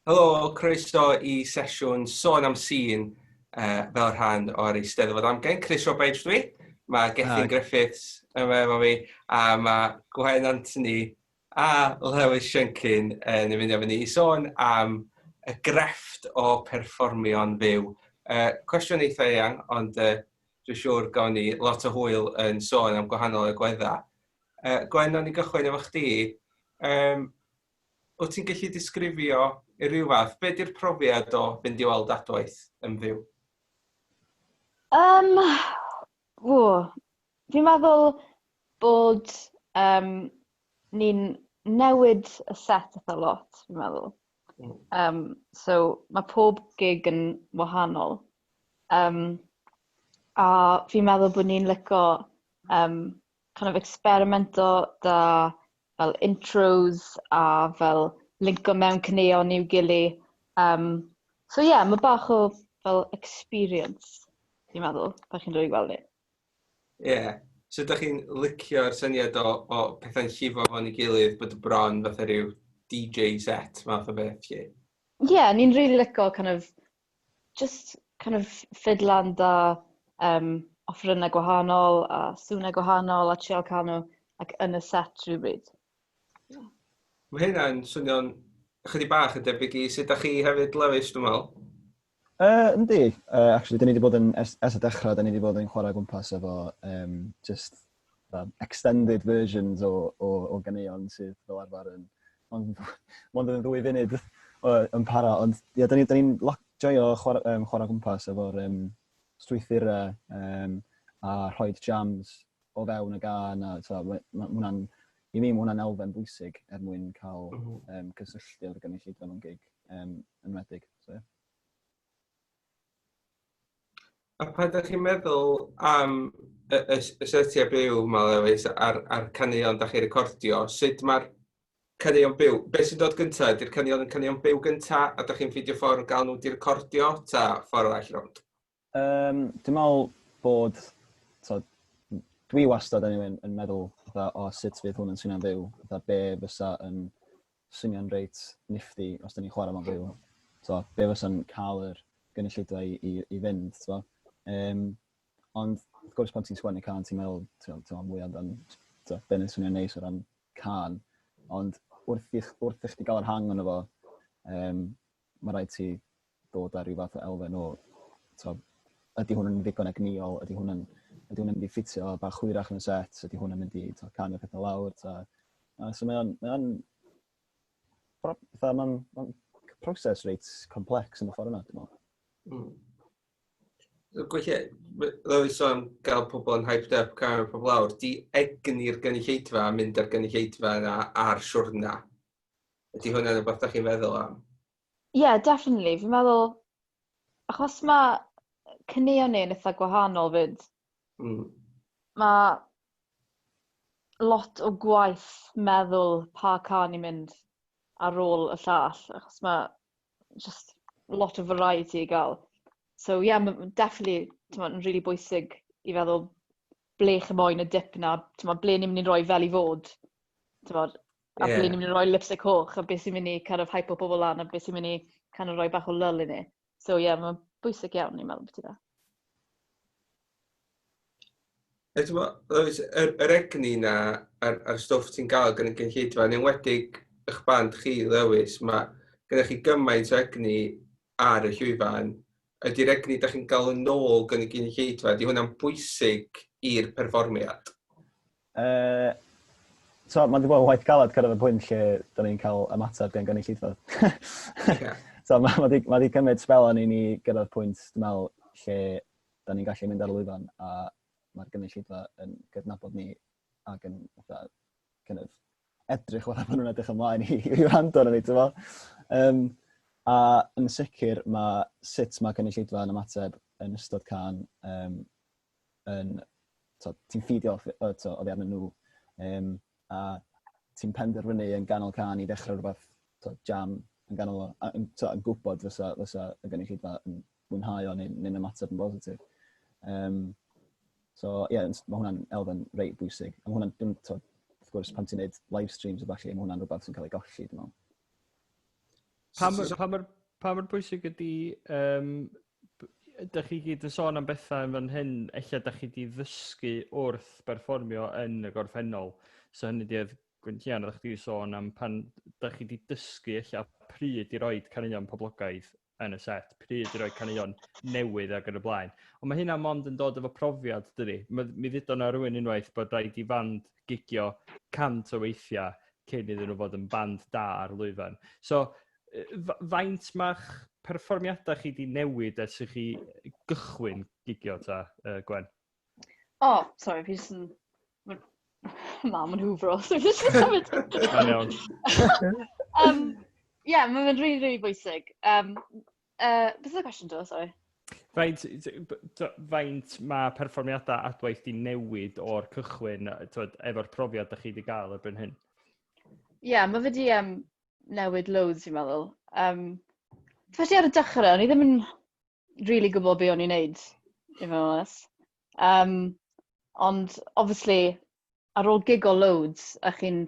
Helo, croeso i sesiwn Sôn am Sîn uh, fel rhan o'r Eisteddfod Amgen. Chris Roberts dwi, mae Gethin Griffiths yma efo fi, a mae Gwen Anthony a Lewis Siencyn yn ymuno efo ni i sôn am y grefft o perfformio'n fyw. Uh, cwestiwn eitha eang, ond uh, dwi'n siŵr gawn ni lot o hwyl yn sôn am gwahanol agweddau. Uh, Gwen, nawn ni gychwyn efo chdi. Um, Wyt ti'n gallu disgrifio i ryw fath, be di'r profiad o fynd i weld Adwaith yn fyw? Um, o, fi'n meddwl bod um, ni'n newid y set eitha lot, fi'n meddwl. Um, so mae pob gig yn wahanol. Um, a fi'n meddwl bod ni'n lico um, kind of experimento 'da fel intros a fel linko mewn caneuon i'w gili. Um, so ie, yeah, mae bach o fel experience, fi'n meddwl, pan chi'n dod i gweld ni. Ie. Yeah. So ydych chi'n licio'r syniad o, o pethau'n llifo fo'n ei gilydd, bod y bron fatha rhyw DJ set math o beth, lle? Ie, yeah, ni'n really licio kind of just kind of ffidlan 'da um, offerynnau gwahanol a sŵnau gwahanol a trial cael nhw ac yn y set rhywbryd. Yeah. Mae hynna'n swnio'n chydig bach yn debyg i sut da chi hefyd, Lewis, dwi'n meddwl. Uh, yndi. Uh, actually, dyn ni wedi bod yn, ers, ers y dechrau, dyn ni wedi bod yn chwarae gwmpas efo um, just uh, extended versions o, o, o ganeuon sydd fel arfer yn ond mond yn ddwy funud o, yn para. Ond ie, yeah, da ni'n ni, ni joio chwarae, um, chwarae gwmpas efo'r um, strwythurau um, a rhoi jams o fewn y gân. A, so, ma, ma, hwnna'n, i fi, mae hwnna'n elfen bwysig er mwyn cael um, cysylltu efo'r gynulleidfa mewn gig um, yn wedig. So, yeah. A pan ydych chi'n meddwl am y, y, y setiau byw yma, Lewis, a'r, a'r caneuon da chi'n recordio, sut mae'r caneuon byw, beth sy'n dod gyntaf? Ydy'r caneuon yn caneuon byw gyntaf, a da chi'n ffeindio ffordd o gael nhw wedi recordio, ta ffordd arall rownd? Um, dwi'n meddwl bod, so, dwi wastad anyway, yn, yn meddwl fatha, o, sut fydd hwn yn swnio'n fyw, fatha, be fysa yn swnio'n reit nifty os da ni'n chwarae fo'n fyw. So, be fysa'n cael yr gynulleidfa i, i, i fynd, t'bo. Um, ond, wrth gwrs, pan ti'n sgwennu cân, ti'n meddwl, ti'n meddwl mwy amdan, t'bo, be yn swnio'n neis o ran cân. Ond wrth i, wrth i chdi gael yr hang ono fo, um, mae rhaid ti dod â rhyw fath o elfen o, t'o, ydy hwn yn ddigon egnïol, ydy hwn yn, ydy hwn yn mynd i ffitio bach hwyrach yn y set, ydy hwn yn mynd i t'o, canu'r pethau lawr, ta. A so mae o'n, mae o'n, fatha, mae'n ma proses reit complex yn y ffordd yna, dwi'n meddwl. Gweithio, Lewis sôn gael pobl yn hyped up, cael pobl lawr, di egni'r gynulleidfa a mynd â'r gynulleidfa yna ar siwrna. Ydy hwnna'n rhywbeth da chi'n feddwl am? Yeah, definitely. Fi'n meddwl, achos mae caneuon ni yn eitha gwahanol fyd, mae lot o gwaith meddwl pa cân i mynd ar ôl y llall, achos mae just lot o variety i gael. So yeah, ma' definitely, t'mod, yn really bwysig i feddwl ble chi moyn y dip 'na, t'mod, ble ni'n mynd i roi fel i fod, t'mod, a ble ni'n mynd i roi lipstick coch, a beth sy'n mynd i kind of hype o pobl lan, a beth sy'n mynd i kind of rhoi bach o lull i ni. So ie, yeah, mae'n bwysig iawn i'n meddwl beth yna. Oes, yr, yr egni na a'r, a'r stwff ti'n gael gan y gynulleidfa, yn enwedig eich band chi, Lewis, mae gennych chi gymaint o egni ar y llwyfan. Ydy'r egni da chi'n gael yn ôl gan y gynulleidfa, ydy hwnna'n bwysig i'r perfformiad? Uh, so, mae wedi bod yn waith galed cyrraedd y pwynt lle da ni'n cael ymateb gan gynulleidfa. yeah. So, mae ma wedi ma cymryd spel o'n i gyrraedd pwynt, dwi'n meddwl, lle da ni'n gallu mynd ar lwyfan a mae'r gynulleidfa yn gydnabod ni ac yn fatha, kind of, edrych fatha maen nhw'n edrych ymlaen i, i wrando arno ni, ti'n fo? Um, a yn sicr mae sut mae gynulleidfa yn ymateb yn ystod can um, yn, to, ti'n ffidio to, oddi arnyn nhw um, a ti'n penderfynu yn ganol can i ddechrau rhywbeth to, jam yn ganol o, a, yn, to, yn gwybod fysa, fysa y gynulleidfa yn mwynhau o neu'n neu ymateb yn bositif. Um, so, ie, yeah, mae hwnna'n elfen reit bwysig. A mae hwnna'n, dwi'n, to, wrth gwrs, pan ti'n neud live streams o falle, mae hwnna'n rhywbeth sy'n cael ei golli, dwi'n meddwl. Pa mor, pa mor, pa mor bwysig ydy, ydych chi gyd yn sôn am bethau yn fan hyn, ella ydych chi wedi ddysgu wrth berfformio yn y gorffennol. So hynny di oedd Gwenllian, oeddech chdi sôn am pan ydych chi wedi dysgu ella pryd i roed caneuon poblogaidd yn y set, pryd i roi caneuon newydd ac yn y blaen. Ond mae hynna mond yn dod efo profiad, dydy. Mi ddudon na rhywun unwaith bod rhaid i fand gigio 100 o weithiau cyn iddyn nhw fod yn band da ar lwyfan. So, faint ma'ch perfformiadau chi di newid ers i chi gychwyn gigio ta, Gwen? Oh, sorry, fi jyst yn... Mam yn hwfro, so fi jyst yn symud. Mae'n iawn. Yeah, mae'n really, really bwysig. Beth oedd y cwestiwn, do? Sorry. Faint, faint mae perfformiadau Adwaith di newid o'r cychwyn, twyd, efo'r profiad da chi wedi gael erbyn hyn? Ie, yeah, mae fe di newid loads, fi'n meddwl. Felly ar y dechrau, o'n i ddim yn really gwybod be o'n i'n neud, i fod yn onest. Ond, obviously, ar ôl gigo loads, a chi'n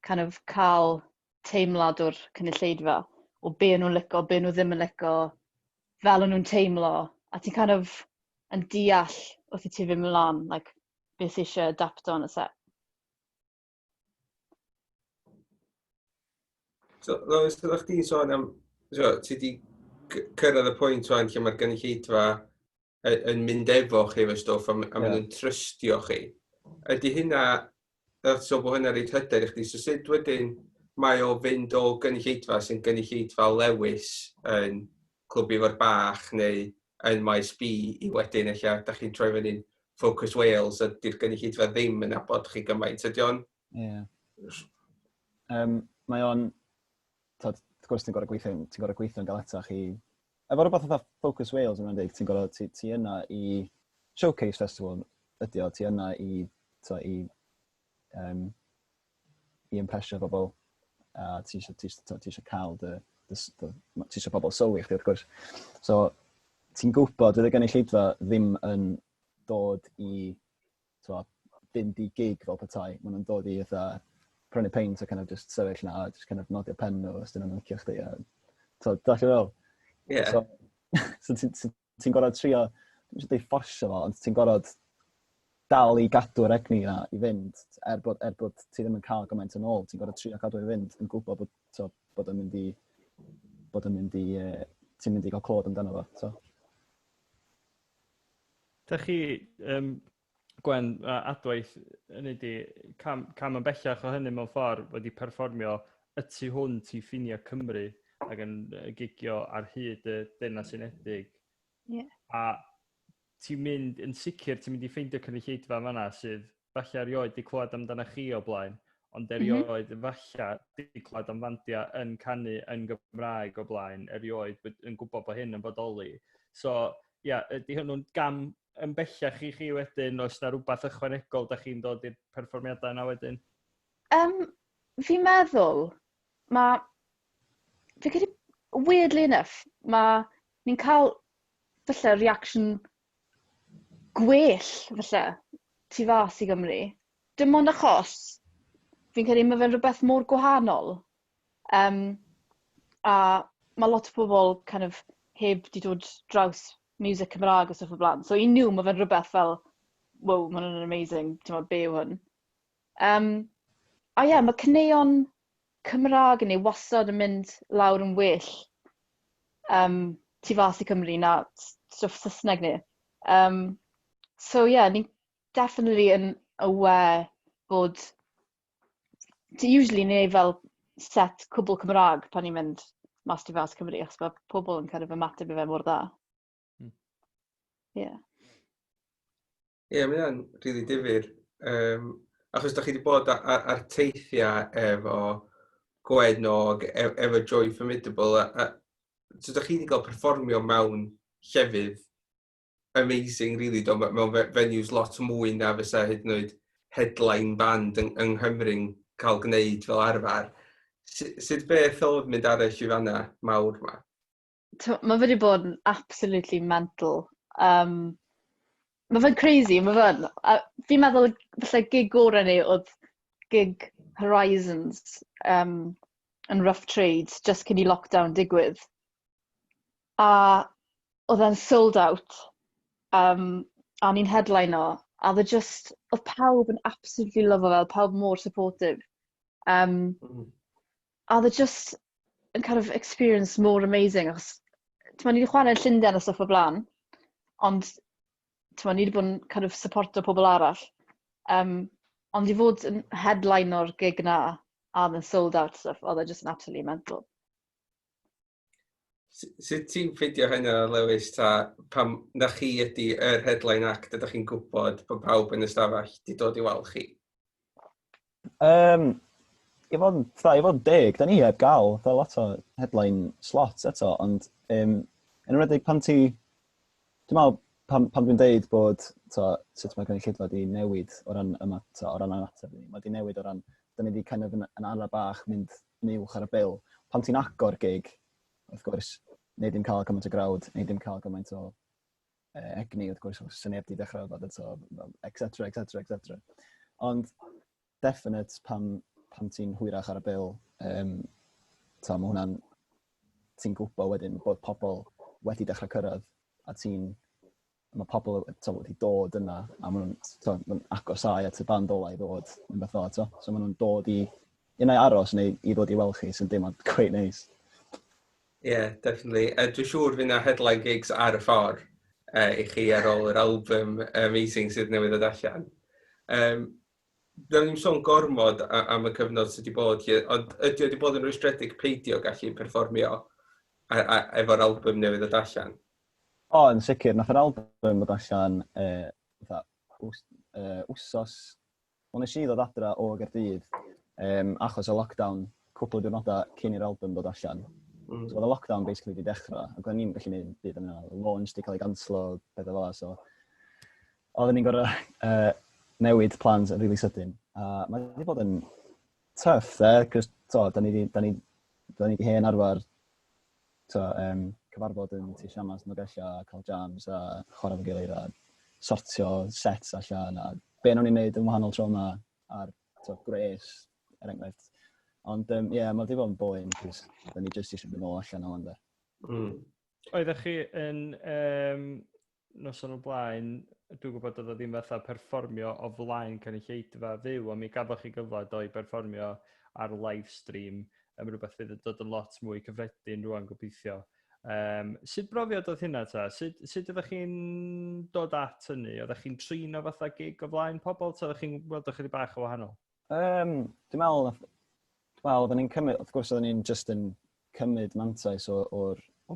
kind of cael teimlad o'r cynulleidfa, o be o'n nhw'n lico, be nhw ddim yn lico, fel o'n nhw'n teimlo, a ti'n kind of yn deall wrth i ti fynd mlaen, like, beth sy'n eisiau adapto yn y set. So, Lois, ydych chdi'n sôn am, so, ti wedi cyrraedd y pwynt o'n lle mae'r gynulleidfa yn mynd efo chi efo stwff a, a yeah. maen nhw'n trystio chi. Ydy hynna, so bod hynna reit hyder i chdi, so sut wedyn mae o fynd o gynulleidfa sy'n gynulleidfa lewis yn Clwb Ifor Bach neu yn Maes B i wedyn eich da chi'n troi fyny'n Focus Wales a di'r gynulleidfa ddim yn nabod chi gymaint. Ydy o'n... Ie. Yeah. Mae o'n... Tod, wrth gwrs ti'n gorau gweithio, ti'n gorau gweithio'n galetach i... Efo rhywbeth fatha Focus Wales yn enwedig, ti'n gorau, ti, ti yna i Showcase Festival ydy o, ti yna i, to, i, i impresio bobl, a ti eisiau ti ti, ti eisiau cael dy, dy, dy, ti eisiau pobl sylwi chdi wrth gwrs. So, ti'n gwybod fydd y gynulleidfa ddim yn dod i t'mo, fynd i gig fel petai. Maen nhw'n dod i fatha prynu peint a kind of just sefyll na, a just kind of nodio pen nhw os dyn nhw'n licio chdi. A, so, dach chi'n fel? Yeah. So, so ti'n ti, ti gorfod trio, dwi'n eisiau dweud fforsio fo, ond ti'n gorfod dal i gadw'r egni na i fynd, er bod ti ddim yn cael gymaint yn ôl, ti'n gorfod trio cadw i fynd yn gwybod bod, so, bod yn mynd i, bod yn mynd i, ti'n mynd i gael clod amdano fo. So. Da chi, Gwen, a Adwaith, hynny ydi, cam, cam yn bellach o hynny mewn ffordd wedi perfformio y tu hwnt i ffiniau Cymru ac yn gigio ar hyd y Deyrnas Unedig. Yeah. A ti'n mynd, yn sicr, ti'n mynd i ffeindio cynulleidfa fan'na sydd falle erioed 'di clywed amdano chi o blaen, ond erioed mm -hmm. falle 'di clywed am fandiau yn canu yn Gymraeg o blaen, erioed yn gwybod bod hyn yn bodoli. So, ia, yeah, ydy hwnnw'n gam yn bellach i chi wedyn, oes na rhywbeth ychwanegol da chi'n dod i'r perfformiadau yna wedyn? Fi'n meddwl, mae... Fi credu, weirdly enough, mae ni'n cael falle reaction gwell, falle, tu fas i Gymru. Dim ond achos, fi'n credu mae fe'n rhywbeth mor gwahanol. A mae lot o bobl kind of heb di dod draws music Cymraeg o stuff o blaen. So i nhw mae fe'n rhywbeth fel, wow, mae hwn yn amazing, ti'n meddwl, be yw hwn? A ie, yeah, mae caneuon Cymraeg yn ei wastad yn mynd lawr yn well tu fas i Cymru na stwff Saesneg ni. So ie, yeah, ni'n definitely yn aware bod usually ni'n neud fel set cwbl Cymraeg pan ni'n mynd mas tu fas Cymru, achos mae pobl yn kind of ymateb i fe mor dda. Yeah. Ie, yeah, mae hynna'n rili difyr. Achos da chi wedi bod ar teithiau efo Gwenog, efo Joy Formidable, a so da chi wedi cael perfformio mewn llefydd amazing, really, do, mewn venues lot mwy na fysa hyd yn oed headline band yng Nghymru'n cael gwneud fel arfer. Sut beth oedd mynd ar y llwyfanna mawr ma? Mae fe wedi bod yn absolutely mental. Mae fe'n crazy, mae fe'n... Fi'n meddwl falle gig gorau ni oedd gig Horizons. yn Rough Trade, just cyn i lockdown digwydd. A oedd e'n sold out. A ni'n headline o. A oedd e just, oedd pawb yn absolutely love o fel, pawb mor supportive. A oedd e just yn kind of experience more amazing. Achos, ti'n ni wedi chwarae yn Llundain a stuff o blaen, ond ti'n ni wedi bod yn kind of supporto pobl arall. Ond i fod yn headline o'r gig na, a oedd yn sold out stuff, oedd e just yn absolutely mental. Sut ti'n ffeindio hynna, Lewis, ta pam na chi ydy yr headline act, ydych chi'n gwybod bod pawb yn y stafell di dod i weld chi? I fod yn deg, da ni heb gael fatha lot o headline slots eto, ond yn enwedig pan ti... Dwi'n meddwl, pan dwi'n deud bod to, sut mae gynulleidfa di newid o ran, yma, to, o ran ymateb ni, mae di newid o ran, da ni di kind of yn ara bach mynd yn uwch ar y bil. Pan ti'n agor gig, wrth gwrs, neu dim cael gymaint o crowd, neu dim cael gymaint o egni, wrth gwrs, os neb di dechrau yfed eto, etc, etc, etc. Ond definite pan ti'n hwyrach ar y bil, ta, mae hwnna'n, ti'n gwybod wedyn bod pobl wedi dechrau cyrraedd a mae pobl to, wedi dod yna a maen nhw'n ma agosau at y band ola i ddod yn beth fel to. So maen nhw'n dod i unai aros neu i ddod i weld chi sy'n dim ond quite nice. Yeah, definitely. Dwi'n siŵr fydd 'na headline gigs ar y ffordd i chi ar ôl yr album amazing sydd newydd ddod allan. Ddawn ni'n sôn gormod am y cyfnod sydd wedi bod, lle, ond ydy o wedi bod yn rwystredig peidio gallu perfformio efo'r album newydd ddod allan? O, yn sicr, nath yr album ddod allan fatha, wsos, wel nes i ddod adra o Gaerdydd achos o lockdown cwpl o diwrnodau cyn i'r album ddod allan. So oedd y lockdown basically wedi dechrau, ac o'n i'n gallu gwneud byd am hynna. Launch wedi cael ei ganslo, pethau fel 'na, so oedden ni'n gorfod newid plans yn really sydyn. A mae wedi bod yn tough, de, cos to, da ni di hen arfer to, cyfarfod yn Tŷ Siamas yn Dolgellau a cael jams a chwarae efo gilydd a sortio sets allan a be nawn ni'n neud yn wahanol tro yma ar to, gwres, er enghraifft. Ond ie, yeah, mae wedi bod yn boen, cos da ni jyst eisiau mynd nôl allan o de. Oeddech chi yn noson o blaen, dwi'n gwybod oedd o ddim fatha perfformio o flaen cynulleidfa fyw, ond mi gafoch chi gyfle do i berfformio ar live stream, am rhywbeth fydd yn dod yn lot mwy cyffredin rwan gobeithio. Sut brofiad oedd hynna ta? Sut oeddech chi'n dod at hynny? Oeddech chi'n trin o fatha gig o flaen pobl? Ta oeddech chi'n weld o chydig bach o wahanol? Dwi'n meddwl, wel, oedden ni'n cymryd, wrth gwrs oedden ni'n just yn cymryd mantais o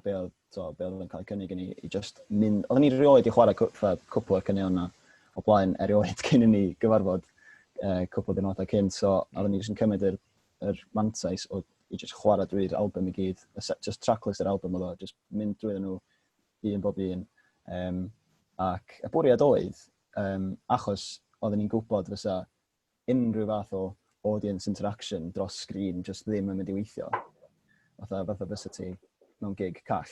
be oedd, to, be oedd yn cael ei cynnig i ni, i just mynd, oedden ni rioed i chwarae cwpl o'r caneuon yna o blaen erioed cyn i ni gyfarfod cwpl o diwrnodau cyn, so oedden ni just yn cymryd yr mantais o i just chwarae drwy'r album i gyd, y set, just tracklist yr album oedd o, just mynd drwy nhw un bob un. Ac y bwriad oedd, achos oedden ni'n gwybod fysa unrhyw fath o audience interaction dros sgrin just ddim yn mynd i weithio. Fatha fysa ti mewn gig call.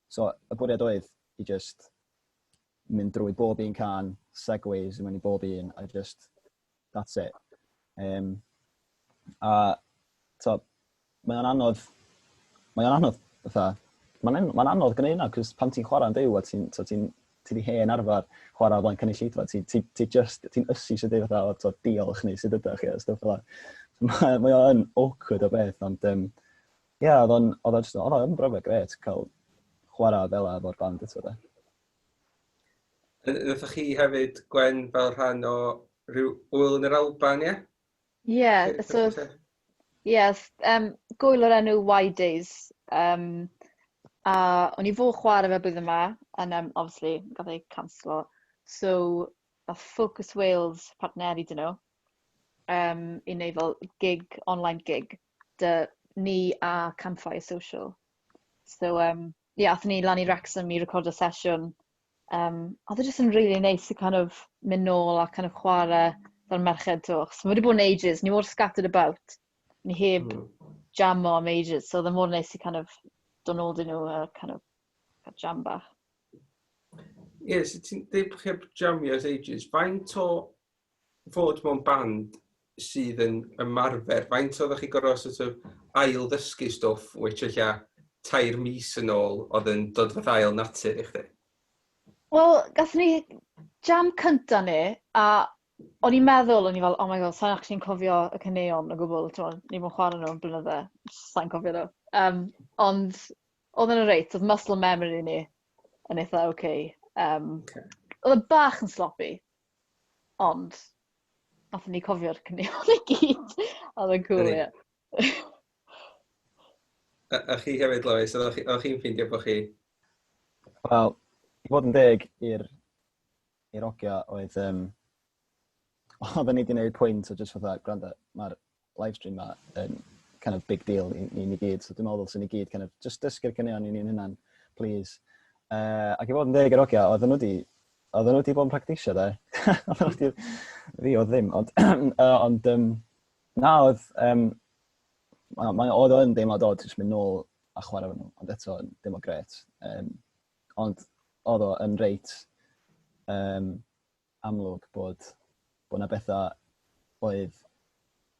So y bwriad oedd i just mynd drwy bob un cân, segues i mewn i bob un, a just, that's it. A to, mae o'n anodd, fatha, mae'n anodd gwneud yna, cos pan ti'n chwarae'n fyw a ti'n to, ti di hen arfer chwarae o flaen cynulleidfa, ti just, ti'n ysu sydd fatha, o, to, diolch ni, sydd ydych chi, a stwff fel 'na. So, mae o'n awkward o beth, ond ie, yeah, oedd o'n brofiad grêt cael chwarae fel efo'r band eto, de. Nathoch chi hefyd, Gwen, fel rhan o rhyw wyl yn yr Alban, ie? Yeah, so, yes, gwyl o'r enw Y Days. A o'n i fod chwarae fe blwyddyn yma, and obviously, gath ei canslo. So, nath Focus Wales partneri dyn nhw i wneud fel gig, online gig, dy ni a Campfire Social. So, yeah, athon ni lan i Wrexham i recordo sesiwn. Oedd e jyst yn really nice i kind of mynd nôl a kind of chwarae fel merched to. Achos mae wedi bod yn ages, ni mor scattered about. Ni heb jamo am ages, so oedd e mor nice i kind of dod nôl dyn nhw a kind of cael jam bach. Ie, yeah, so ti'n dweud bod chi heb jamio ers ages. Faint o fod mewn band sydd yn ymarfer, faint oeddech chi gorfod sort of ail ddysgu stwff, which ella 3 mis yn ôl oedd yn dod fath ail natur i chdi? Wel, gathon ni jam cynta ni, a o'n i'n meddwl, o'n i fel, "Oh my God, sa'n actually'n cofio y caneuon o gwbl," t'mo', ni 'di bod yn chwarae nhw am blynydde, sa'n cofio nhw. Ond oedd yn reit, oedd muscle memory ni yn eitha okay. Oedd e bach yn sloppy, ond nathon ni cofio'r caneuon i gyd. Oedd yn cool, ie. A chi hefyd, Lois, oeddech chi'n ffeindio bod chi? Wel, i fod yn deg i'r ogia oedd, oedden ni wedi gwneud pwynt o just fatha, "Gwrando, mae'r live stream ma yn kind of big deal i ni gyd," so dwi'n meddwl dylswn ni gyd kind of just dysgu'r caneuon i ni'n hunan, please. Ac i fod yn deg i'r ogia, oedden nhw wedi bod yn practisio, de. Oedden nhw wedi, fi oedd ddim, ond na, oedd, oedd o'n deimlad od jyst mynd nôl a chwarae efo nhw, ond eto, dim o gret. Ond oedd o yn reit amlwg bod 'na bethau oedd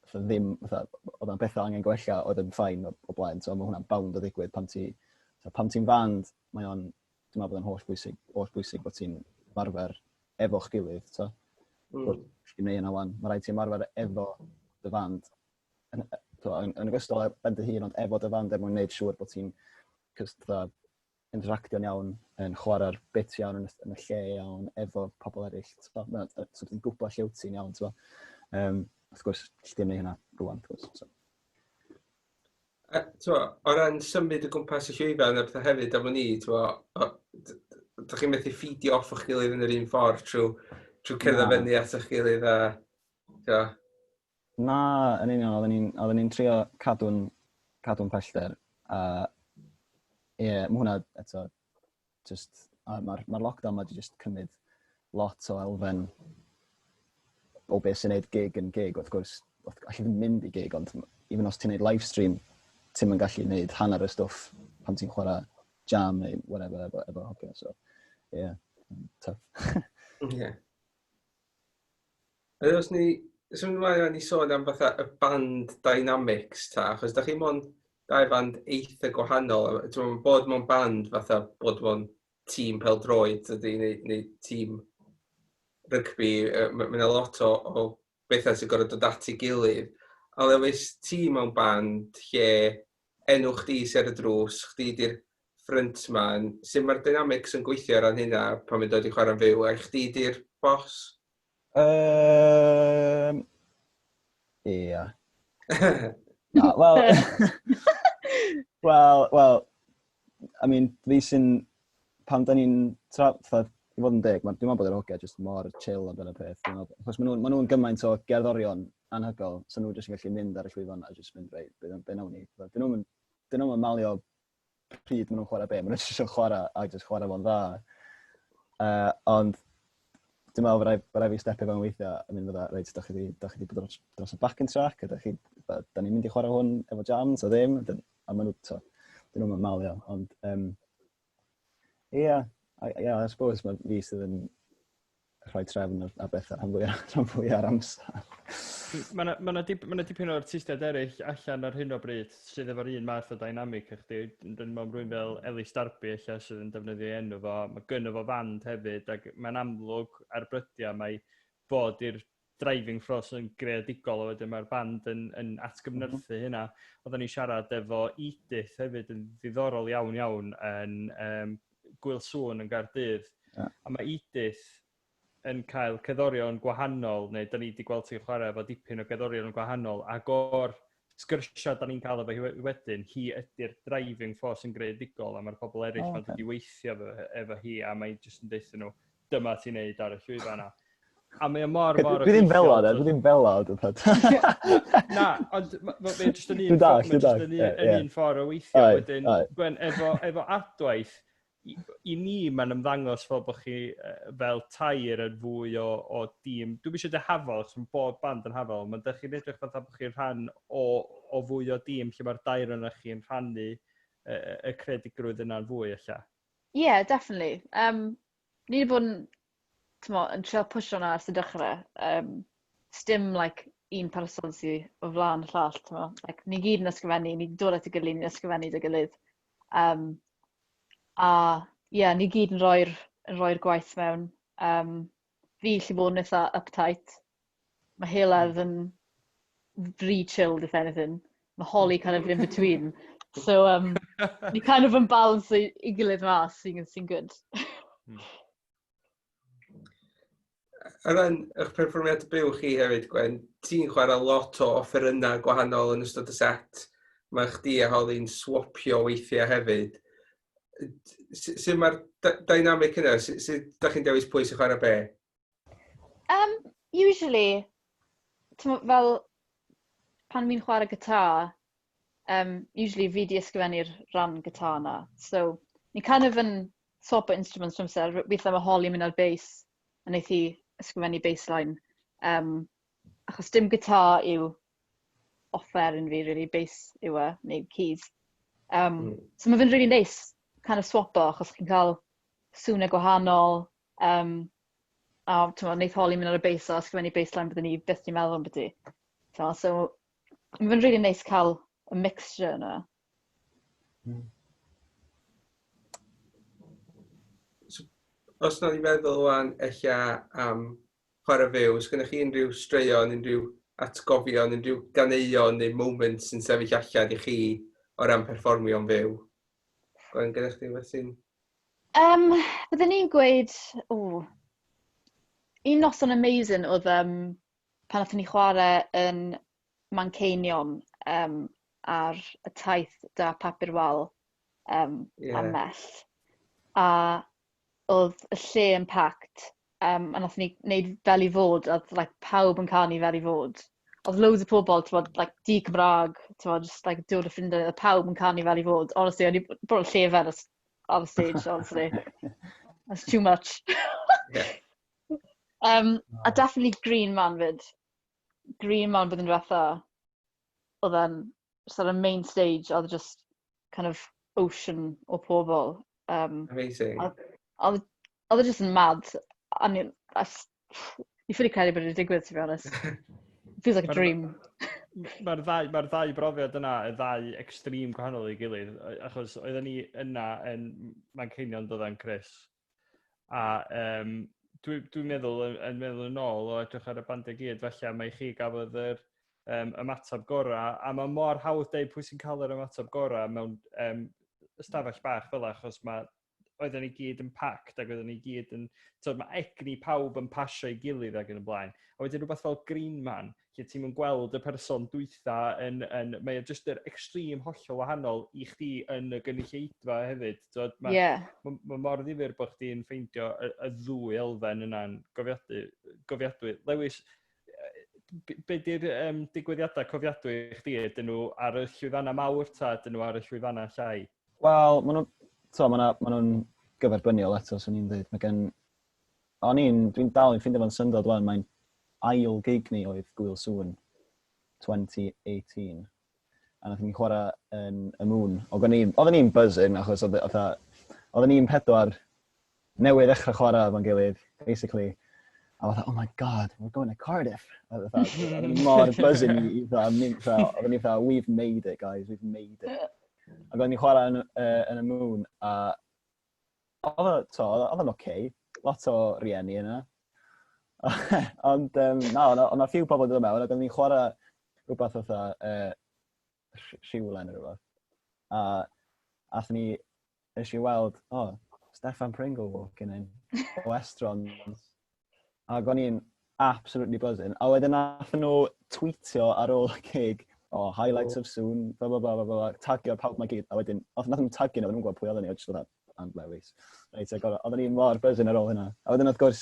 fatha ddim, fatha, oedd 'na bethau angen gwella oedd yn fine o blaen. So mae hwnna'n bound o ddigwydd pan ti, so pan ti'n fand, mae o'n, dwi'n meddwl bod o'n holl bwysig bod ti'n ymarfer efo'ch gilydd, so. Ti'n neud yna wan, mae rhaid ti ymarfer efo dy fand yn ogystal â ben dy hun, ond efo dy fand er mwyn gwneud siŵr bod ti'n fatha interactio'n iawn, yn chwarae'r bit iawn yn y lle iawn, efo pobl eraill. So, so ti'n gwybod lle wyt ti'n iawn. So, wrth gwrs, alli di ddim neud hynna rwan, wrth gwrs. So. A, t'mo, o ran symud o gwmpas y llwyfan a pethau hefyd am wn i, t'mo, dych chi'n methu feedio off o'ch gilydd yn yr un ffordd trwy cerdded Na. fyny at eich gilydd a, t'mo, Na, yn union, oedden ni'n trio cadw'n pellter. A ie, yeah, mae hwnna eto, just, mae'r lockdown ma 'di just cymryd lot o elfen o beth sy'n neud gig yn gig, wrth gwrs, allu ddim mynd i gig, ond even os ti'n neud live stream, ti'm yn gallu neud hanner y stwff pan ti'n chwarae jam neu whatever efo hogia, so, yeah, tough. Ie. A os ni, symud ymlaen i sôn am fatha y band dynamics ta, achos da chi mewn dau band eitha gwahanol. Ti'n meddwl bod mewn band fatha bod mewn tîm pêl-droed ydy, neu tîm rygbi, mae yna lot o bethau sy'n gorfod dod at ei gilydd. A Lewis, ti mewn band lle enw chdi sy ar y drws, chdi di'r frontman. Sut mae'r dynamics yn gweithio ar ran hynna pan mae'n dod i chwarae'n fyw, a chdi di'r boss? Ia. Na, wel, I mean, fi sy'n, pan da ni'n, fatha, i fod yn deg, dwi'n meddwl bod yr hogia jyst mor chill amdano peth. Dwi'n meddwl, achos ma nhw'n gymaint o gerddorion anhygoel, so nhw jyst yn gallu mynd ar y llwyfan a jyst mynd, "Reit, be nawn ni?" Fatha, dyn nhw'n malio pryd maen nhw'n chwarae be, maen nhw'n jyst isio chwarae a jyst chwarae fo'n dda. Ond dwi'n meddwl bod rhaid fi stepio fewn weithiau a mynd fatha, "Reit, da chi di bod dros y backing track, a da ni'n mynd i chwarae hwn efo jams o ddim?" A maen nhw, to, dyn nhw'n malio, ond ie, yeah, I suppose mae fi sydd yn rhoi trefn ar bethau rhan fwyaf ar amser. Mae yna ma dip, ma dipyn o artistiaid eraill allan ar hyn o bryd sydd efo'r un math o dynamic a chdi. Dwi'n meddwl rhywun fel Ellis Darby ella sydd yn defnyddio ei enw fo. Mae gynno fo fand hefyd ac mae'n amlwg ar brydiau mae fod i'r driving force yn greadigol a wedyn mae'r band yn atgyfnerthu hynna. Oedden ni siarad efo Edith hefyd yn ddiddorol iawn iawn yn Gwyl Sŵn yn Gaerdydd. A mae Edith yn cael cerddorion gwahanol, neu da ni wedi gweld ti'n chwarae efo dipyn o gerddorion gwahanol, ac o'r sgyrsiau da ni'n cael efo hi wedyn, hi ydy'r driving force yn greadigol, a mae'r pobl eraill ma'n dod i weithio efo hi, a mae'n jyst yn deutha nhw, "Dyma ti'n neud ar y llwyfan yna." A mae o mor, mor Dwi ddim fel o, de, dwi ddim fel o. Na, ond mae jyst yn un, jyst yn un ffordd o weithio. Wedyn, Gwen, efo Adwaith, i ni mae'n ymddangos fel bod chi fel tair yn fwy o dîm. Dwi'n eisiau dweud hafal, achos mae bob band yn hafal, ond dych chi'n edrych fatha bod chi'n rhan o fwy o dîm lle mae'r dair yna chi'n rhannu y creadigrwydd yna'n fwy ella. Yeah, definitely. Ni wedi bod yn, t'mo, yn trio pwysio hwnna ers y dechrau. Sdim, like, un person sydd o flaen y llall, ti'n Like, ni gyd yn ysgrifennu, ni'n dod at y gilydd, ni'n ysgrifennu dy gilydd. A ie, yeah, ni gyd yn rhoi'r rhoi gwaith mewn. Fi lle bod yn eitha uptight. Mae Heledd yn really chilled, if anything. Mae Holly kind of in between. So, ni kind of yn balance i, i gilydd mas, sy'n sy good. O ran eich perfformiad byw chi hefyd, Gwen, ti'n chwarae lot o offerynnau gwahanol yn ystod y set. Mae chdi a Holly'n swapio weithiau hefyd. Sut mae'r dynamic yna? Sut da chi'n dewis pwy sy'n chwarae be? Usually, fel pan fi'n chwarae gitar, usually fi di ysgrifennu'r rhan gitar na. So, ni kind of yn swap o instruments trwy amser. Weithiau mae Holly mynd ar bass, a wneith hi ysgrifennu bassline. Achos dim gitar yw offer yn fi, really, bass yw e, neu keys. So mae fe'n really nice kind of swapo, achos chi'n cael sŵnau gwahanol. A ti'n wneith Holly mynd ar y bass a ysgrifennu bassline byddwn ni byth di meddwl am byti. So mae fe'n really nice cael y mixture yna. So, os na i feddwl wan ella am chwarae fyw, os gennych chi unrhyw straeon, unrhyw atgofion, unrhyw ganeuon neu moments sy'n sefyll allan i chi o ran perfformio'n fyw? Gwen, gennych chi rhywbeth sy'n? Byddwn ni'n gweud, o, un noson amazing oedd pan nathon ni chwarae yn Manceinion ar y taith da Papur Wal a Mellt. A oedd y lle yn packed, a nathon ni wneud Fel i Fod, a oedd like, pawb yn canu Fel i Fod. Oedd loads o pobl, ti'n bod, like, di Cymraeg, ti'n bod, just like, dod o ffrindiau, oedd pawb yn canu Fel i Fod. Honestly, o'n i bron yn llefen ar y stage, honestly. That's too much. A definitely Green Man fyd. Green Man bydd yn diwetha. Oedd e'n just ar y main stage, oedd just kind of ocean o pobl. Amazing. Oedd e just yn mad. A ni ffili credu bod wedi digwydd, to be honest. Feels like a dream. Mae'r ddau brofiad yna, y ddau extreme gwahanol i gilydd, achos oedden ni yna yn Manceinion doddan, Chris. A dwi meddwl, yn meddwl yn ôl o edrych ar y bandiau gyd, felly mae chi gafodd yr ymateb gorau, a mae mor hawdd deud pwy sy'n cael yr ymateb gorau mewn ystafell bach fel, achos mae oedden ni gyd yn packed ac oedden ni gyd yn... So, mae egni pawb yn pasio i gilydd ac yn y blaen. A wedyn rhywbeth fel Green Man, lle ti'n mynd gweld y person dwytha yn mae o just yr extreme hollol wahanol i chdi yn y gynulleidfa hefyd. So, mae ma mor ddifyr bod chdi'n ffeindio y ddwy elfen yna'n gofiadwy. Gofiadwy. Lewis, be di'r digwyddiadau cofiadwy i chdi? Ydyn nhw ar y llwyfannau mawr ta ydyn nhw ar y llwyfannau llai? Wel, maen nhw, to, ma nhw'n gyferbyniol eto, swn i'n dweud. Mae gen... O'n i'n, dwi'n dal yn ffeindio fo'n syndod wan, mae'n ail gig ni oedd Gwyl Sŵn 2018. A nath ni chwarae yn y Moon. Oedden ni'n buzzing, achos oedden ni'n pedwar newydd ddechrau chwarae efo'n gilydd, basically. A fatha, "Oh my God, we're going to Cardiff." A fatha, oedden ni mor buzzing i fatha, mynd, fatha, oedden ni fatha, "We've made it, guys, we've made it." Ac oedden ni'n chwarae yn y Moon, a oedd o, to, oedd o'n oce. Lot o rieni yna. Ond, na, oedd 'na few pobl yn dod mewn, ac oedden ni'n chwarae rhywbeth fatha rhywle neu rhywbeth. A athon ni, nes i weld, oh, Stefan Pringle walking in o Estrons. Ac o'n i'n absolutely buzzing. A wedyn nathon nhw tweetio ar ôl y gig, "Oh, highlights of Sŵn, blah, blah, blah, blah, blah," tagio pawb mae gyd. A wedyn, oedd nathon nhw tagio nhw, oedden nhw'n gwybod pwy oedden ni, oedd just fatha, "And Lewis." Reit, ac oedden ni'n mor buzzing ar ôl hynna. A wedyn, wrth gwrs,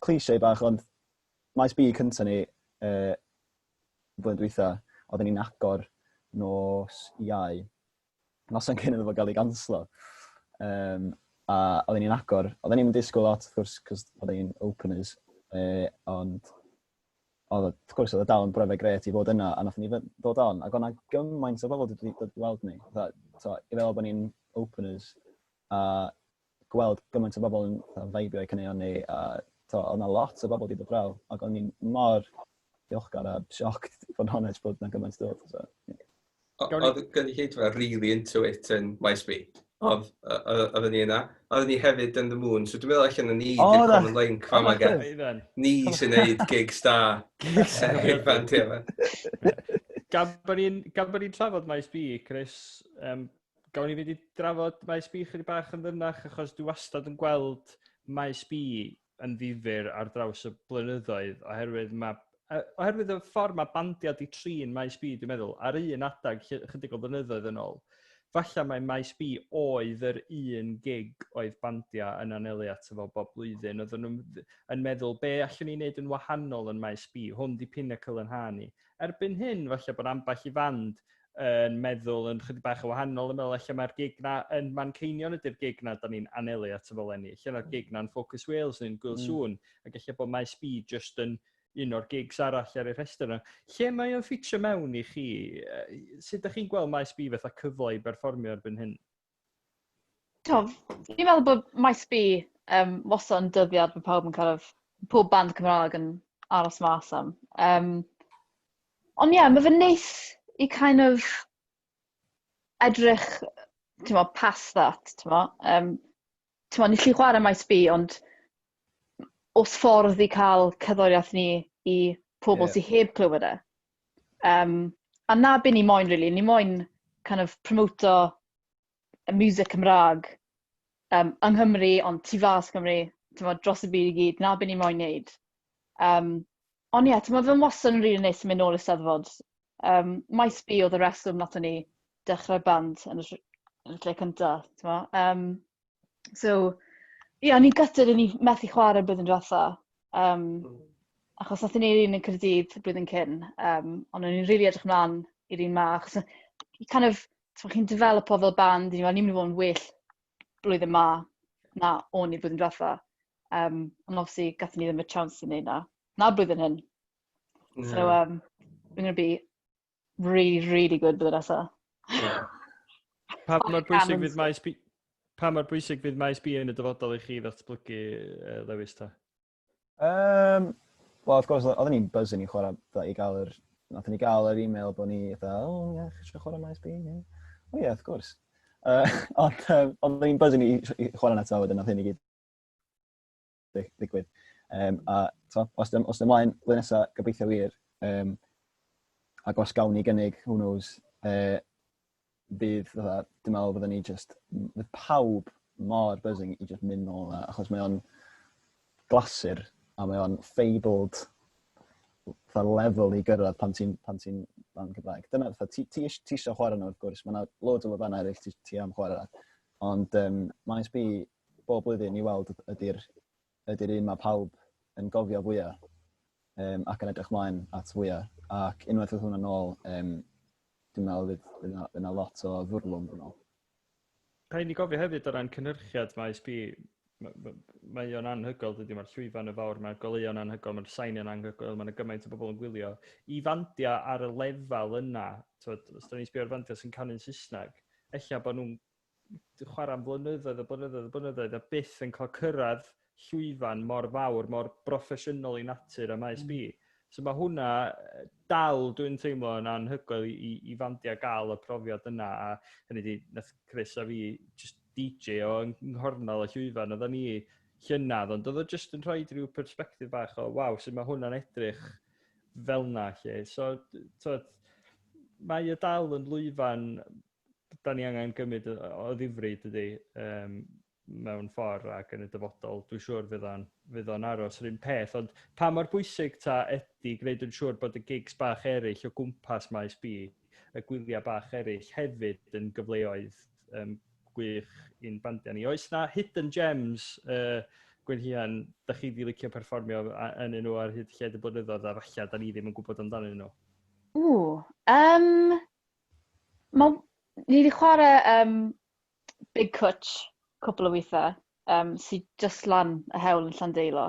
cliché bach, ond Maes B cynta ni, blwyddyn dwytha, oedden ni'n agor nos Iau, noson cyn iddo fo gael ei ganslo. A oedden ni'n agor, oedden ni'n disgwyl lot, wrth gwrs, cos oedden ni'n openers, ond oedd, wrth gwrs, oedd o dal yn brofiad grêt i fod yna, a nathon ni ddod on, ac o'na gymaint o bobl wedi dod i weld ni. Fatha, so, i feddwl bod ni'n openers, a gweld gymaint o bobl yn fatha vibio i caneuon ni, a to, oedd 'na lot o bobl wedi dod draw, ac o'n i'n mor diolchgar a shocked, fod yn honest, bod na gymaint dod. So, yeah. Oedd gynulleidfa really into it yn Maes B. Oedd, oedden ni yna. Oedden ni hefyd yn The Moon, so dwi'n meddwl allan ni di'r common link fama gen. Ni sy'n neud gigs da i'r band yma. Gan bod ni'n trafod Maes B, Chris, gawn ni fynd i drafod Maes B chydig bach yn ddyfnach, achos dwi wastad yn gweld Maes B yn ddifyr ar draws y blynyddoedd, oherwydd y ffordd mae bandiau di trin Maes B, dwi'n meddwl, ar un adeg chydig o blynyddoedd yn ôl, falle mae Maes B oedd yr un gig oedd bandiau yn anelu ato fo bob blwyddyn. Oedden nhw'n yn meddwl, be allwn ni wneud yn wahanol yn Maes B? Hwn di pinnacle yn ha ni. Erbyn hyn, falle bod ambell i fand yn meddwl yn chydig bach o wahanol, yn meddwl ella mae'r gig na yn Manceinion ydy'r gig na da ni'n anelu ato fo leni. Ella mae'r gig na'n Focus Wales neu'n Gwyl Sŵn, ac ella bod Maes B just yn un o'r gigs arall ar ei rhestr yna. Lle mae o'n ffitio mewn i chi? Sut ydych chi'n gweld Maes B fatha cyfle i berfformio erbyn hyn? To, fi'n meddwl bod Maes B wastad yn dyddiad mae pawb yn kind of, pob band Cymraeg yn aros mas am. Ond ie, yeah, mae fe'n neis i kind of edrych, ti'n mo, past that, ti'n mo. Ti'n mo, ni lli chwarae Maes B, ond os ffordd i cael cerddoriaeth ni i pobl sydd heb clywed e. A na be ni moyn, really. Ni moyn kind of promoto y music Cymraeg yng Nghymru, ond tu fas Cymru, ti'n mo, dros y byd i gyd, na be ni moyn neud. Ond ie, ti'n mo, fe'n wastad yn rili really neis i mynd nôl i'r Steddfod. Maes B oedd y reswm nathon ni dechrau'r band yn y lle cyntaf, ti'n mo. So, ie, yeah, o'n i'n gutted o'n i methu chwarae blwyddyn diwetha. Achos nathon ni'r un yn Caerdydd y blwyddyn cyn, ond o'n i'n rili edrych ymlaen i'r un ma, achos i kind of, ti'n chi'n developo fel band, ni'n mynd i fod yn well blwyddyn ma na o'n i blwyddyn diwetha. Ond obviously, gathon ni ddim y chance i wneud na. Na blwyddyn hyn. So, we're going to be really, really good blwyddyn nesaf. Pa mor bwysig fydd Maes B, pa mor bwysig fydd Maes B yn y dyfodol i chi ddatblygu, Lewis, ta? Well, of course, oedden ni'n buzzing i chwarae, fatha, i gael yr... Nathon ni gael yr email bod ni, fatha, "Oh, ie, chi eisiau chwarae Maes B?" Yeah. Oh, yeah, of course. Ond oedden ni'n buzzing i chwarae na to, wedyn nath hyn i gyd ddigwydd. A to, os dim ymlaen, blwyddyn nesaf, gobeithio wir. Ac os gawn ni gynnig, who knows, bydd, fatha, dwi'n meddwl byddwn ni just, bydd pawb mor buzzing i just mynd nôl yna, achos mae o'n glasur a mae o'n fabled fatha lefel i gyrraedd pan ti'n band Cymraeg. Dyna, fatha, ti eisiau chwarae nhw, wrth gwrs, mae yna loads o lwyfannau eraill ti am chwarae. Ond Maes B, bob blwyddyn i weld ydy'r un mae pawb yn gofio fwyaf ac yn edrych mlaen at fwyaf. Ac unwaith oedd hwnna nôl, dwi'n meddwl fydd 'na lot o fwrlwm yn ôl. Rhaid ni gofio hefyd o ran cynhyrchiad Maes B, mae o'n anhygoel, dydy, mae'r llwyfan y fawr, mae'r goleuon anhygoel, mae'r sain yn anhygoel, mae'n gymaint o bobl yn gwylio. I fandiau ar y lefel yna, t'wod, os da ni'n sbio ar fandiau sy'n canu'n Saesneg, ella bod nhw'n chwarae am flynyddoedd a blynyddoedd a blynyddoedd a byth yn cael cyrraedd llwyfan mor fawr, mor broffesiynol i natur a Maes B. So mae hwnna dal, dwi'n teimlo, yn anhygoel i fandiau gael y profiad yna. A hynny di, nath Chris a fi just DJ o yng nghornel y llwyfan, oedden ni llynedd, ond oedd o just yn rhoi rhyw perspective bach o, waw, sut mae hwnna'n edrych fel na, lle. So, t'wod, mae y dal yn lwyfan da ni angen gymryd o ddifri, dydy, mewn ffordd ac yn y dyfodol, dwi'n siŵr fydd o'n aros yr un peth. Ond pa mor bwysig ta ydy gwneud yn siŵr bod y gigs bach eraill o gwmpas Maes B, y gwyliau bach eraill hefyd yn gyfleoedd gwych i'n bandiau ni? Oes na hidden gems, Gwenllian, da chi wedi licio perfformio yn nhw ar hyd lled y blynyddoedd a falle da ni ddim yn gwybod amdanyn nhw? Ww, ni wedi chwarae Big Cwtch cwpl o weithiau, sydd just lan y hewl yn Llandeilo.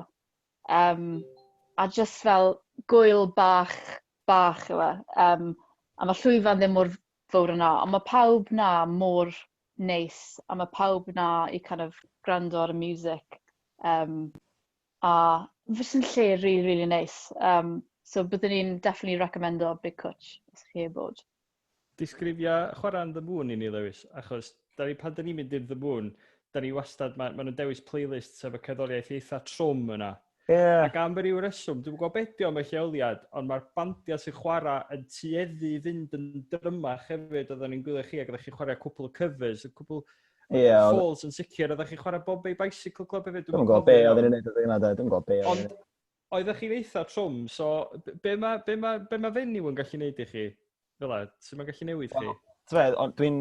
A just fel gwyl bach, bach yw e. A mae llwyfan ddim mor fawr yna, ond mae pawb na mor neis, a mae pawb na i kind of gwrando ar y music. A fydd yn lle really, really neis. Um, So byddwn ni'n definitely recommendo Big Cwtch os chi heb bod. Disgrifia chwarae yn The Moon i ni, Lewis, achos da ni, pan da ni'n mynd i'r The Moon, da ni wastad, ma, ma nhw'n dewis playlists efo cerddoriaeth eitha trwm yna. Yeah. Ac am ryw reswm, dwi'n gwybod beth am y lleoliad, ond mae'r bandiau sy'n chwarae yn tueddu i fynd yn drymach hefyd. Oedden ni'n gwylio chi ac oeddech chi'n chwarae cwpl o covers, y cwpl yeah, Falls yn sicr, oeddech chi'n chwarae Bombay Bicycle Club hefyd. Dwi'n gwybod be oedden ni'n neud yna, dwi'n gwybod be oedden ni'n Oeddech chi'n eitha trwm, so be mae, be ma, be ma fenyw yn gallu neud i chi? Fel e, sut mae'n gallu newid chi? Wel, dwi'n...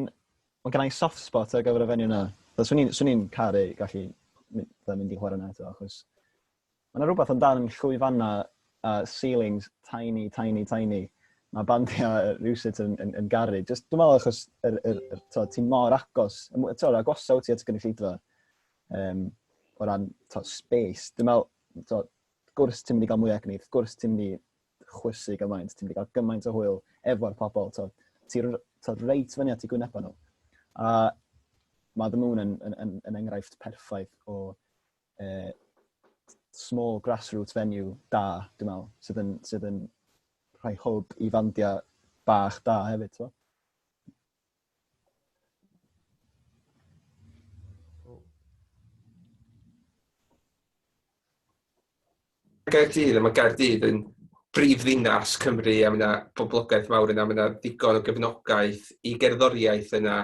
Mae gen i soft spot ar gyfer y fenyw yna. Swn i'n caru gallu mynd i chwarae yna eto, achos mae yna rhywbeth amdan llwyfanna a ceilings tiny, tiny, tiny. Mae bandiau rhywsut yn garu. Just, dwi'n meddwl achos yr, to, ti'n mor agos, to, agosa wyt ti at y gynulleidfa o ran to, space. Dwi'n meddwl, to, gwrs ti'n mynd i gael mwy egni, wrth gwrs ti'n mynd i chwysu gymaint, ti'n mynd i gael gymaint o hwyl efo'r pobl, to, ti'n to, reit fyny at i gwynebau nhw. A mae The Moon yn enghraifft perffaith o small grassroots venue da, dwi'n meddwl, sydd yn rhoi hwb i fandiau bach da hefyd. So. Gaerdydd, a mae Gaerdydd yn brif ddinas Cymru a mae yna boblogaeth mawr yna, mae yna ddigon o gefnogaeth i gerddoriaeth yna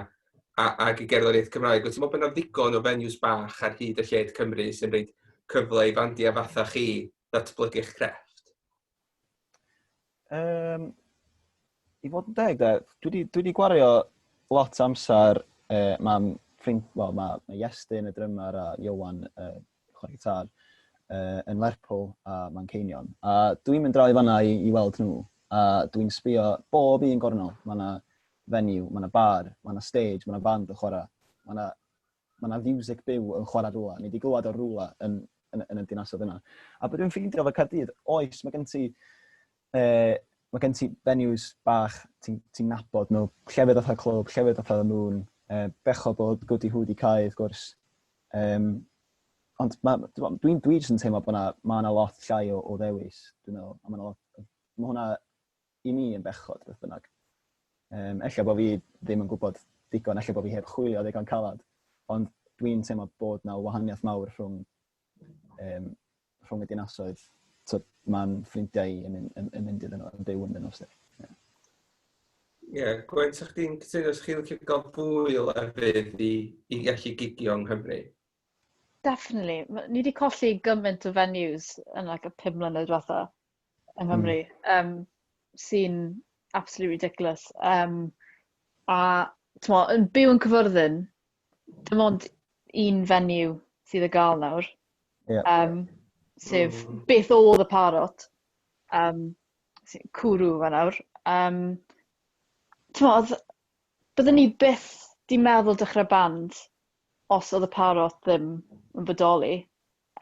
ac i gerddoriaeth Cymraeg. Wyt ti'n meddwl bod yna ddigon o venues bach ar hyd y lled Cymru sy'n rhaid cyfle i fandiau fatha chi ddatblygu'ch crefft? I fod yn deg, de, dwi di gwario lot o amser, mae'n ffrind, wel, ma Iestyn y drymar a Iowan chwarae gitar yn Lerpwl a Manceinion. A dwi'n mynd draw i fanna i weld nhw, a dwi'n sbio bob un gornel. Mae yna venue, mae yna bar, mae yna stage, mae yna band yn chwarae, mae yna music byw yn chwarae rwla. Ni wedi glywed o rwla yn y dinasoedd yna. A beth dwi'n ffeindio efo Caerdydd, oes, mae gen ti venues bach ti'n ti nabod nhw, llefydd fatha clwb, llefydd fatha The Moon, bechod bod Goody Hoo di cau, wrth gwrs. Ond dwi jyst yn teimlo bod ma na lot llai o ddewis, dwi'n meddwl. A ma' 'na lot, ma' hwnna i mi yn bechod, beth bynnag. Ella bod fi ddim yn gwybod digon, ella bod fi heb chwilio ddigon calad, ond dwi'n teimlo bod na wahaniaeth mawr rhwng y dinasoedd. So, mae'n ffrindiau i yn mynd iddyn nhw, yn byw yn nhw. Ie, yeah, Gwen, sa'ch chdi'n cytuno, sa'ch chi'n licio gael fwy o lefydd i gallu gigio yng Nghymru? Definitely. Ni wedi colli gymaint o venues yn like, y 5 mlynedd diwetha yng Nghymru, sy'n absolutely ridiculous. A t'mo, yn byw yn Cyfyrddin, dim ond un venue sydd y gael nawr. Sef beth oedd y Parrot. Cwrw fa nawr. T'mo, byddwn ni byth di meddwl dechrau band os oedd y Parrot ddim yn bodoli.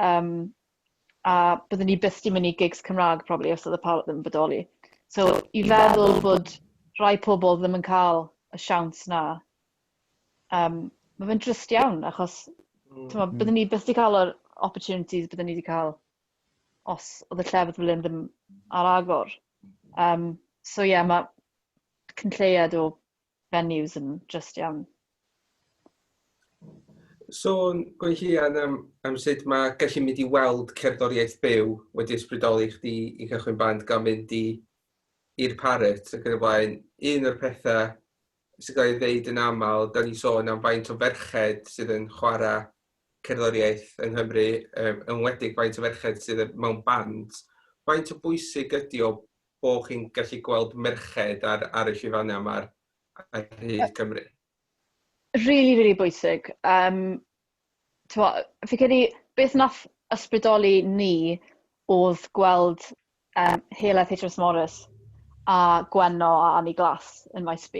A byddwn ni byth di mynd i gigs Cymraeg probably os oedd y Parrot ddim yn bodoli. So i feddwl bod rhai pobl ddim yn cael y siawns na, mae fe'n drist iawn, achos t'mo, byddwn ni byth di cael yr opportunities byddwn ni wedi cael os oedd y llefydd fel hyn ddim ar agor. So ie, yeah, mae cynlleied o venues yn just iawn. Sôn, Gwenllian, am sut mae gallu mynd i weld cerddoriaeth byw wedi ysbrydoli chdi i cychwyn band gael mynd i'r Parrot ac yn y blaen. Un o'r pethau sy'n cael ei ddeud yn aml, da ni sôn am faint o ferched sydd yn chwarae cerddoriaeth yng Nghymru, yn enwedig faint o ferched sydd mewn band. Faint o bwysig ydy o bod chi'n gallu gweld merched ar y llwyfannau yma ar hyd Cymru? Really, really bwysig. T'mo, fi credu beth nath ysbrydoli ni oedd gweld Heledd HMS Morris a Gwenno a Annie Glass yn Maes B.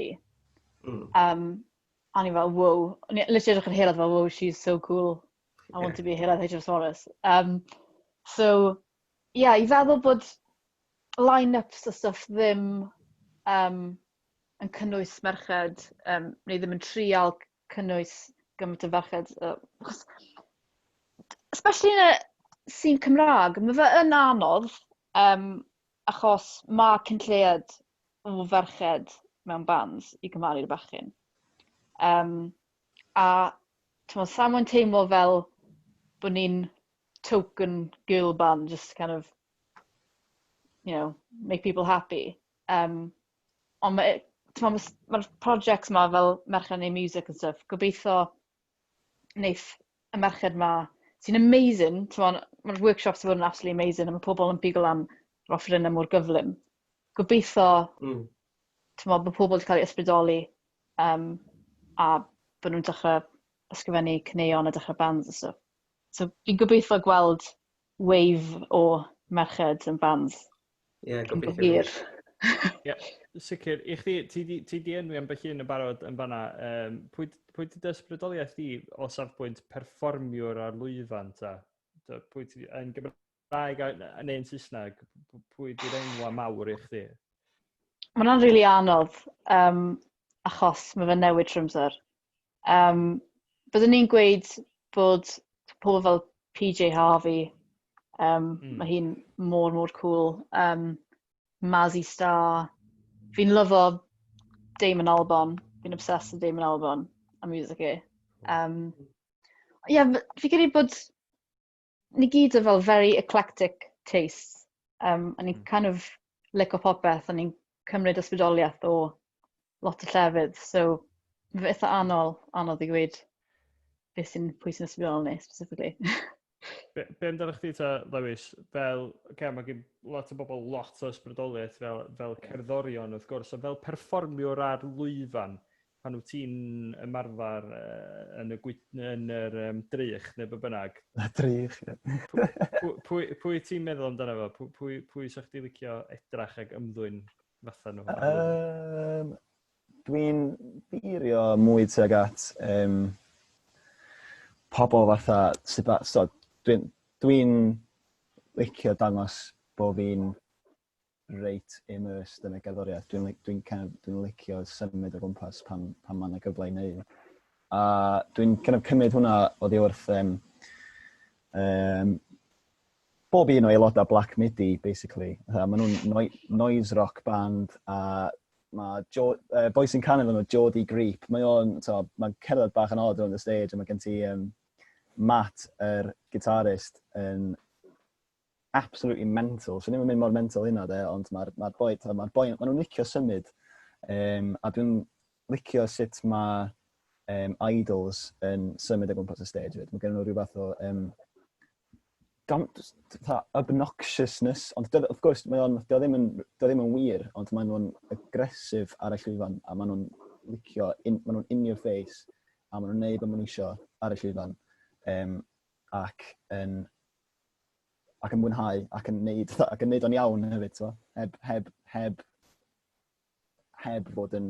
A ni fel, wow. O'n i literally edrych ar Heledd fel, "Wow, she's so cool. I want to be Heledd HMS Morris." So, yeah, i feddwl bod line-ups a stuff ddim yn cynnwys merched, neu ddim yn trial cynnwys gymaint o ferched. Achos, especially yn y scene Cymraeg, mae fe yn anodd. Um, Achos mae cynlleiad o ferched mewn bands i cymharu'r bachgen. A t'mod, sa moyn teimlo fel bod ni'n token girl band, just kind of, make people happy. Ond mae, t'mod, mae'r projects 'ma fel Merched Neud Music and stuff, gobeithio wneith y merched 'ma, sy'n amazing, t'mod, mae'r workshops wedi bod yn absolutely amazing, a mae pobl yn pigo lan yr offerynnau mor gyflym. Gobeithio, t'mod, bod pobl wedi cael eu ysbrydoli a bod nhw'n dechrau ysgrifennu caneuon a dechrau bands and stuff. So fi'n gobeithio gweld wave o merched yn bands. Ie, yeah, gobeithio. Hir. Ie, yeah, sicr. I chdi, ti di enwi ambell un yn barod yn fanna. Pwy di dy ysbrydoliaeth di o safbwynt perfformiwr ar lwyfan ta? Pwy ti, yn Gymraeg neu yn Saesneg, pwy di'r enwa mawr i chdi? Mae hwnna'n rili really anodd, achos mae fe'n newid trwy amser. Byddwn ni'n gweud bod pobl fel PJ Harvey, mae hi'n mor, mor cool. Mazzy Star. Fi'n lyfo Damon Albarn. Fi'n obsessed with Damon Albarn a music e. Yeah, fi credu bod ni gyd efo fel very eclectic tastes. A ni'n kind of lico popeth, a ni'n cymryd ysbrydoliaeth o lot o llefydd. So, mae fe eitha anodd i gweud beth sy'n pwy sy'n ysbrydol ni, specifically. Be amdano chdi ta, Lewis? Fel, okay, mae gen lot o bobl lot o ysbrydoliaeth fel cerddorion, wrth gwrs, ond fel perfformiwr ar lwyfan, pan wyt ti'n ymarfer yn yr drych neu be bynnag. Y drych, ie. Pwy ti'n meddwl amdano fo? Pwy sa chdi licio edrach ag ymddwyn fatha nhw? Dwi'n ffeirio mwy tuag at pobl fatha, so, dwi licio dangos bo fi'n reit immersed yn y gerddoriaeth. Dwi'n kind of, dwi licio symud o gwmpas pan mae yna gyfle i wneud. A dwi'n kind of cymryd hwnna oddi wrth bob un o aelodau Black Midi, basically. Maen nhw'n noise rock band a mae boi sy'n canu nhw, Geordie Greep, mae o'n, so, mae'n cerdded bach yn odd on the stage a mae gen ti Matt, yr guitarist, yn absolutely mental. So ddim yn mynd mor mental hynna, de, ond mae'r ma boi, ma boi, ma nhw'n licio symud. A dwi'n licio sut mae Idles yn symud o gwmpas y stage fyd. Mae gen nhw rhyw fath o obnoxiousness, ond wrth gwrs, mae o'n, dio ddim yn wir, ond maen nhw'n aggressive ar y llwyfan, a maen nhw'n licio, maen nhw'n in your face, a maen nhw'n neud beth maen nhw isio ar y llwyfan, ac yn mwynhau, ac yn neud o'n iawn hefyd, so, heb fod yn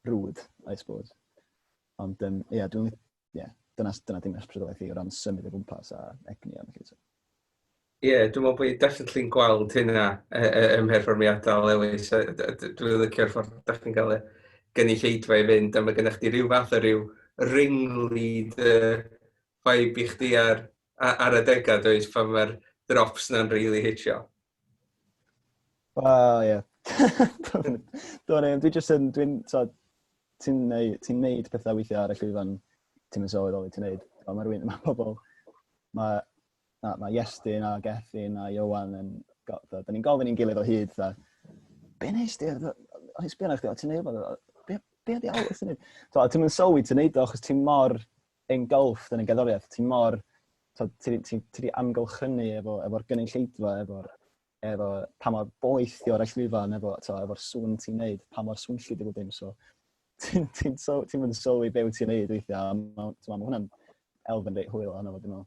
rude, I suppose. Ond, ie, yeah, dwi'n, yeah, dyna dim ysbrydoliaeth i o ran symud o gwmpas a egni a felly. Ie, yeah, dwi'n meddwl bod i definitely'n gweld hynna ym mherfformiadau Lewis. Dwi'n licio'r ffordd ydych chi'n cael y gynulleidfa i fynd, a mae gennych chi rhyw fath o ryw ringleader vibe i chdi ar adegau, does, pan mae'r drops na'n really hitio. Wel, ie. Dwi'n dwi just yn, dwi'n, so, ti'n neud, ti neud pethau weithiau ar y llwyfan, ti'n mynd sylweddoli ti'n neud. Mae rhywun, mae pobl, mae, na, mae Iestyn a Gethin a Iowan yn, da ni'n gofyn i'n gilydd o hyd, da, be nes di? O'n i'n sbio arna chdi, o, ti'n neud rhywbeth, be ydi awr ti'n neud? So, ti'n mynd sylwi ti'n neud o, achos ti'n mor engulfed yn y gerddoriaeth, ti'n mor, so, ti di amgylchynu efo'r gynulleidfa, efo pa mor boeth di o'r llwyfan, efo'r sŵn ti'n neud, pa mor swnllyd i bod dim. So, ti mynd sylwi be wyt ti'n neud weithiau, a ma hwnna'n elfen reit hwyl ohono fo, dwi'n meddwl.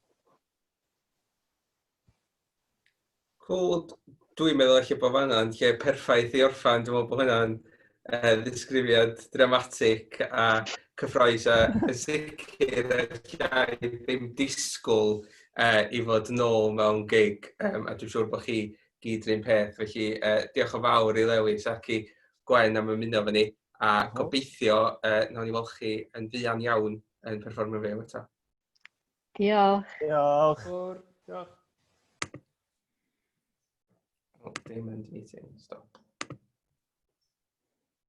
Cool. Dwi'n meddwl eich bod fanna'n lle perffaith i orffan. Dwi'n meddwl bod hwnna'n ddisgrifiad dramatic a cyffroes a yn sicr allai ddim disgwyl i fod nôl mewn gig. A dwi'n siŵr bod chi gyd yr un peth. Felly diolch yn fawr i Lewis ac i Gwen am ymuno efo ni. A gobeithio nawn ni weld chi yn fuan iawn yn perfformio fyw eto. Diolch. Diolch. Diolch. Panel Damon meeting, stop.